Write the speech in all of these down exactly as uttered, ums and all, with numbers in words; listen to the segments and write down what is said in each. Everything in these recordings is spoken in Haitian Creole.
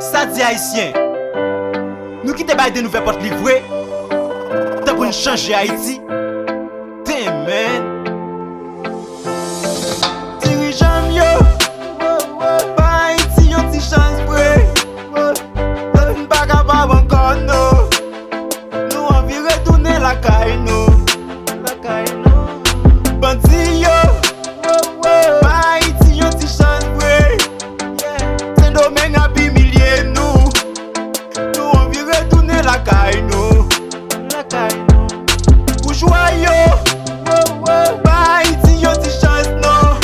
Sa di Ayisyen, nou kite Biden ouvè pòt li vre, tanpri n chanje Ayiti. Damn, man. Dirijan m yo, ba Ayiti yon ti chans vre. Nou pa kapab ankò, non. Nou anvi retounen lakay nou. Bandi yo, ba Ayiti yon ti chans vre. Sendomeng ap imilye nou. Nou anvi retounen lakay nou. Boujwa yo, ba Ayiti yon ti chans non.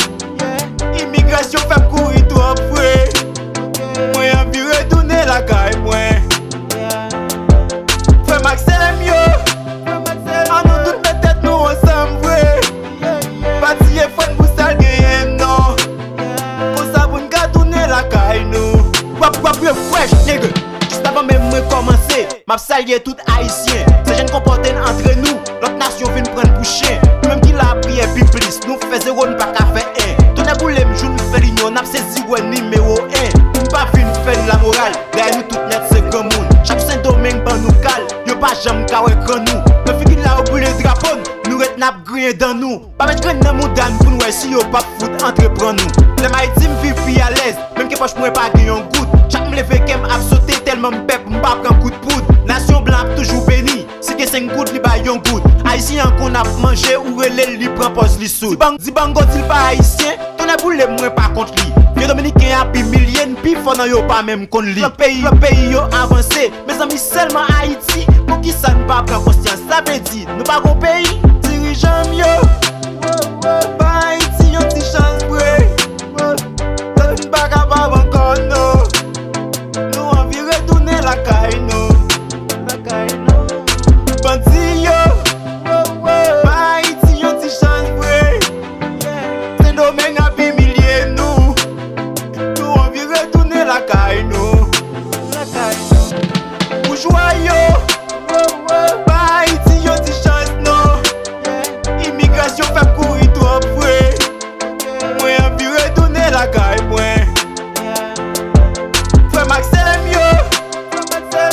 Imigrasyon fè m kouri twòp vre. Mwen anvi retounen lakay mwen. Frè m ak sè m yo, ann nou tout met tèt nou ansanm vre. Pa tiye frè n pou sa l genyen non. Konsa pou n ka tounen lakay nou. W ap, w ap refresh, nigga. Jis avan menm mwen kòmanse, m ap salye tout Ayisyen. Se jan n konpòte n antre nou, lòt nasyon vin pran n pou chen. Nou menm ki la ap priye pi plis, nou fè zewo, n pa ka fè en. Tonnè boule m, jou n fè linyon, n ap sezi wè nimewo en. Pou n pa vin fè n lamoral, dèyè nou tout nèt se granmoun. Chak Sendomeng ban nou kal, yo pa janm ka wè gran nou. Nan figi n la yo boule drapo n, nou ret n ap griyen dan nou. Pa met grenn nan mouda n pou n wè si yo p ap fout antre pran nou. Lè m Ayiti m viv pi alèz, menm ke pòch mwen pa gen yon goud. Chak m leve kè m ap sote tèlman m pè pou m pa pran kout poud. Nasyon blan ap toujou beni, si gen senk goud li bay yon goud. Ayisyen an konn ap manje ou rele l li pran pòz li soud. Dibango di l pa ayisyen, tonnè boule m mwen pa kont li. Vye dominiken ap imilye n pi fò nan yo pa menm konn li. Lòt peyi, lòt peyi yo avanse, mezanmi sèlman Ayiti, poukisa n pa pran konsyans? Sa vle di nou pa gon peyi? Dirijan m yo, ba Ayiti yon ti chans vre. Nou pa kapab ankò non. Nou anvi retounen lakay nou. Bandi yo, ba Ayiti yon ti chans vre. Sendomeng ap imilye nou. Nou anvi retounen lakay nou. Boujwa yo, ba Ayiti yon ti chans non. Imigrasyon fè m kouri twòp vre. Mwen anvi retounen lakay mwen. Frè m ak sè m yo,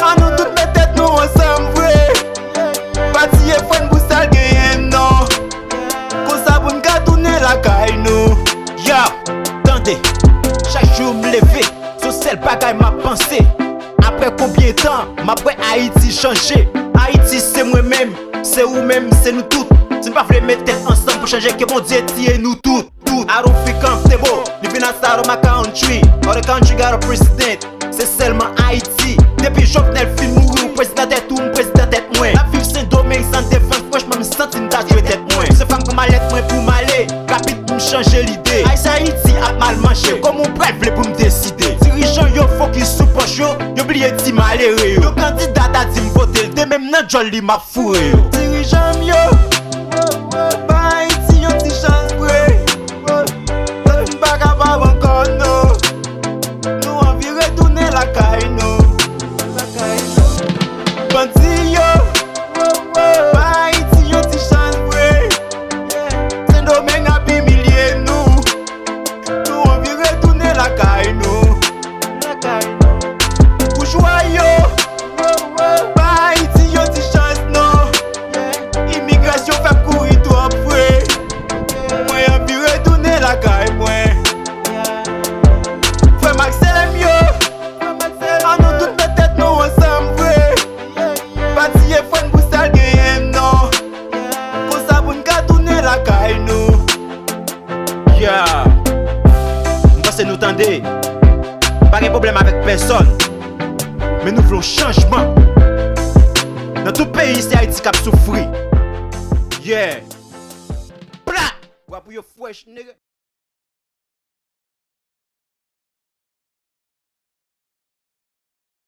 ann nou tout met tèt nou ansanm vre. Pa tiye frè n pou sa l genyen non. Konsa pou n ka tounen lakay nou. Yo, tande, chak jou m leve, se yon sèl bagay m ap panse. Apre konbyen tan m ap wè Ayiti chanje? Ayiti se mwen menm, se ou menm, se nou tout. Si n pa vle met tèt ansanm pou chanje, ke Bondye tiye nou tout, tout. I don't feel comfortable living outside of my country. Other country got a president. Se sèlman Ayiti. Depi Jovenel fin mouri, ou prezidan tèt ou, m prezidan tèt mwen. N ap viv Sendomeng san defans, franchman, m santi m ta tchwe tèt mwen. Se fwa m pran malèt mwen pou m ale, rapid pou m chanje lide. Ayisyen Ayiti ap mal manje, kòman w pral vle pou m deside? Dirijan yo fokis sou pòch yo, yo bliye ti malere yo. Yon kandida ta di m vote l, demen m nan djòl li m ap foure yo. Dirijan m yo, ba Ayiti yon ti chans vre. Nou pa kapab ankò non. Nou anvi retounen lakay nou. Bandi yo, ba Ayiti yon ti chans vre. Sendomeng ap imilye nou. Nou anvi retounen lakay nou. Boujwa yo, ba Ayiti yon ti chans non. Imigrasyon fè m kouri twòp vre. Mwen anvi retounen lakay mwen. Frè m ak sè m yo, ann nou tout met tèt nou ansanm vre. Pa tiye frè n pou sa l genyen non. Konsa pou n ka tounen lakay nou. Yeah. M panse nou tande. Pa gen pwoblèm avèk pèsòn. Men nou vle yon chanjman. Nan tout peyi, se Ayiti k ap soufri. Yeah. Pla! W ap yo fresh, nigga.